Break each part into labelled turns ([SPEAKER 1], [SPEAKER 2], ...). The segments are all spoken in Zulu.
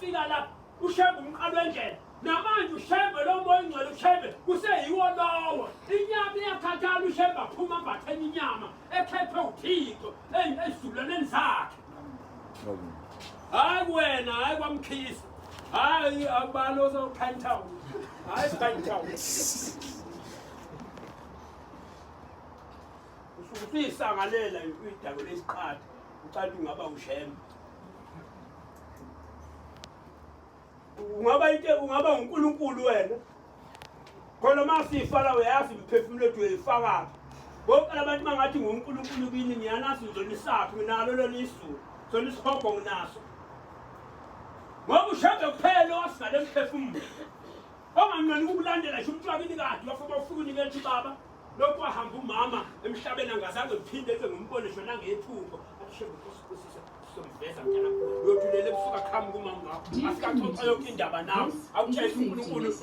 [SPEAKER 1] efika lapha uShembe umqalo wendlela. Namanje uShembe lo moya ongcwele uShembe kuseyiwo lowo. Inyama iyakhathala uShembe aphuma ambathe enye inyama ekhethwe uThixo ey'zukulwaneni zakhe. Hayi kuwena, hayi kwaMkhize. Hayi akubani ozo-Pine Town. Hayi Pine Town. Usuke usuyisangalela idako lesiqatha ucathi ungaba uShembe. Ungaba into ungaba uNkulunkulu wena. Khona uma sifa la uyazi imiphefumulo yethu uyayifakaphi. Bonke labantu mangathi nguNkulunkulu kini ngiyanazi ngizonisaphi nginalo lona izulu. Sona isihogo nginaso. Ngoba uShembe kuphela owasigale emphefumulo. Onganqeni ukukulandela nje umuntu wakini kade wafika ufika unikela ubaba. Lokhu wahamba umama emhlabeni angazange ngiphinde ngize ngimbone ngisho nangephupho. Athi Shembe Nkosi busise sizomveza mntana. Uyothi ulele ebusuku aqhamuke umama wakho. Afika axoxa yonke indaba nawe. Akutshele uNkulunkulu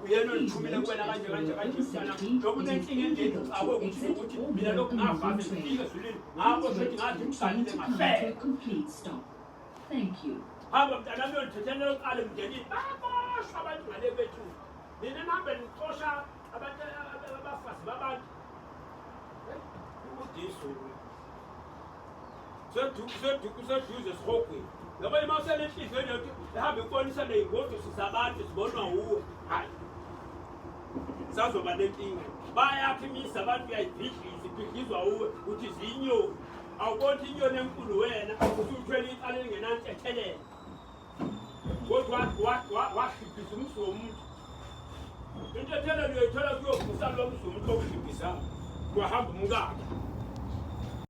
[SPEAKER 1] uyena ondithumile kuwena kanje kanje kanje mntana. Lokhu unenkinga endlini uxakwe ukuthi ukuthi mina lokhu ngafa ngifike ezulwini ngabo shothi ngathi ngiganile ngafela.
[SPEAKER 2] Thank you.
[SPEAKER 1] Hamba mntanami uyolithethela lokuqala emndenini. Bayaboshwa abantu ngale kwethu. Nina nihambe nixosha abantu abafazi babantu. Udisu. Seduze esihogweni. Yabo uma usenenhliziyo nje ihambe ikubonisa ney'ngoduso zabantu zibonwa wuwe. Hayi. Sazoba nenkinga. Bayakha imizi abantu uyayibhidliza, ibhidlizwa wuwe uthi ziyinyoni. Awuboni inyoni enkulu wena usuthwele icala elingenantethelelo. Kodwa wahliphiza umuzi womuntu. Intethelelo uyayithola kuyovusa lo muzi womuntu okuhliphizayo. Kwahamba umkakhe.